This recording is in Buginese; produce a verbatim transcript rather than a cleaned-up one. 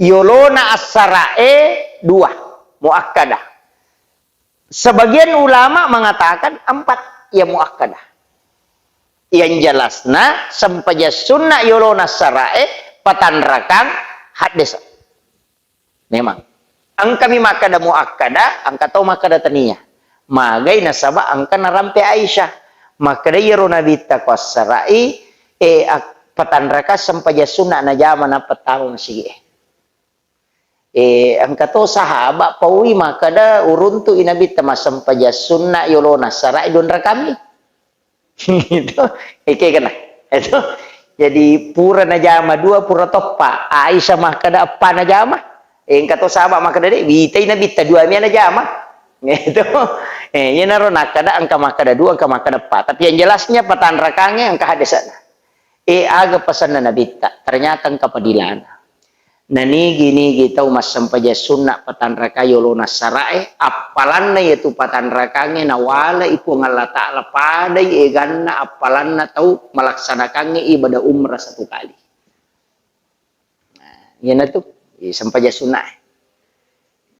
Yolona assara'e dua, muakkadah. Sebagian ulama mengatakan empat yang muakkadah. Yang jelasna, sempajang sunna yolona assara'e patanrakang haddesa. Memang. Engkami makkada muakkada, engka to makkada tania. Magai nasaba engka narampe Aisyah. Makkada iyaro Nabitta ko assara'i, e, ak-, patanraka sempajang sunna najama nappa tama masigi'e. E, engka to sahaba paui makkada uruntu'i Nabitta massempajang sunna yolona assara'i dua rakami. Itu, eke kena. Itu. Jadi pura najama dua, pura toppa. Aisyah makkada eppa najama. Engka to sahaba makkada de, witai Nabitta dua mia najama. Itu. Eh, iyanaro nakkada engka makkada dua, engka makkada eppa. Tapi yang jelasnya patanrakange engka hadesana. E, aga pesanna Nabitta? Ternyata engka padilana. Nanigi-nigi tau massempajang sunna patanraka yolona assara'e, appalanna iyatu patanrakangnge nawalai Puang Allah Ta'ala padai eganna appalanna tau malaksanakangnge ibadah umrah satu kali. Nah, iyanatu, eh, sempajang sunna.